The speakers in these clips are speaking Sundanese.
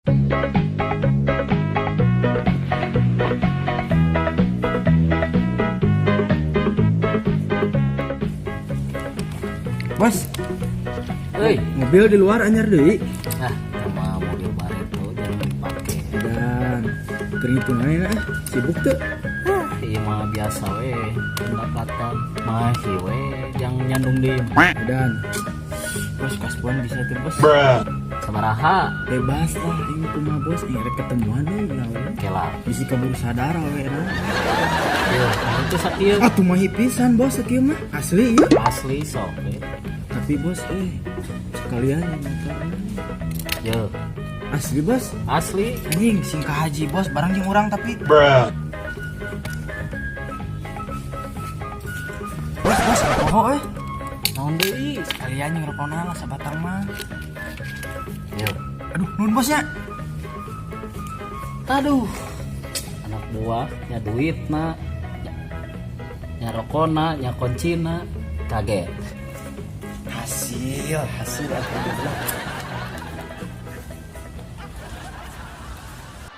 Bos, Euy, mobil di luar anyar deui. Ah, sama mobil bareto jarang dipake. Dan perhitungannya ah, sibuk tuh. Ah, ieu mah biasa we, pendapatan masih we yang nyandung di Dan bos, kasbon bisa tuh, Bos. Sabaraha? Bebas lah, ini kumaha, Bos, ini rek ketemuan euy lah we. Kela. Bisi kabur sadar we na. Yo, itu sakieu. Ah, tumahi pisan, Bos, sakieu mah. Asli ieu. Asli sok we. Tapi, Bos, sekalian motor. Yo, Asli, Bos. Asli. Anjing, sing haji, Bos, barang jeung urang tapi. Bos, bos, poho euy. Naon deui? Sekalian jeung rokona lah sabatang mah. Yo. Aduh, nuhun, Bosnya. Aduh. Anak buah nya duitna, nya rokona, nya kuncina, kaget. Hasil, hasil, alhamdulillah.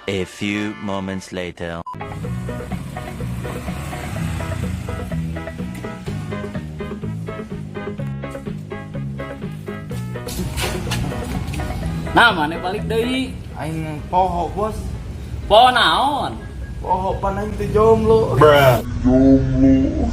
A few moments later. Nah, mana balik deui? Aing poho, Bos. Po naon? Poho pan aing teh jomblo. Jomblo.